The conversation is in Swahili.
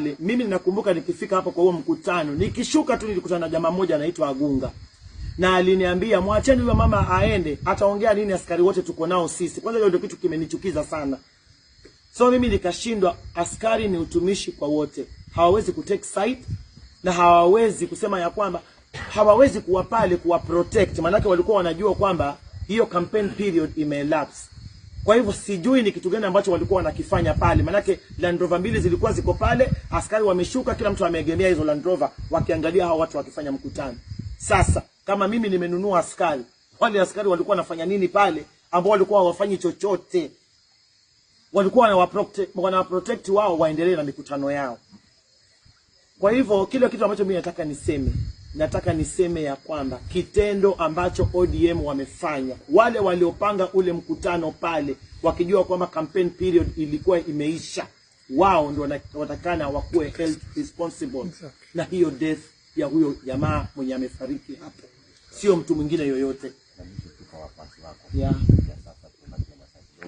pale, mimi ninakumbuka nikifika hapo kwa huo mkutano, nikishuka tu nilikutana na jamaa mmoja anaitwa Agunga na aliniambia, "Mwacheni huyo mama aende, ataongea nini? Askari wote tuko nao sisi." Kwanza hiyo ndio kitu kimenichukiza sana. So mimi nikashindwa, askari ni utumishi kwa wote, hawawezi kutake side na hawawezi kusema ya kwamba hawawezi kuwa pale kuwa protect, maanake walikuwa wanajua kwamba hiyo campaign period imeelapse. Kwa hivyo sijui ni kitu gani ambacho walikuwa wanakifanya pale, maanake Land Rover mbili zilikuwa ziko pale, askari wameshuka, kila mtu ameegemea hizo Land Rover wakiangalia hao watu wakifanya mkutano. Sasa kama mimi nimenunua askari, wale askari walikuwa wanafanya nini pale, ambao walikuwa hawafanyi chochote? Walikuwa wanawaprotect wao waendelee na mikutano yao. Kwa hivyo kile kitu ambacho mimi nataka niseme ya kwamba kitendo ambacho ODM wamefanya, wale waliopanga ule mkutano pale wakijua kwamba campaign period ilikuwa imeisha, wao ndio watakana wakuwe held responsible na hiyo death ya huyo jamaa mwenye amefariki hapo, sio mtu mwingine yoyote. Na mwisho tu kwa wafuasi wako. Yeah. Yes.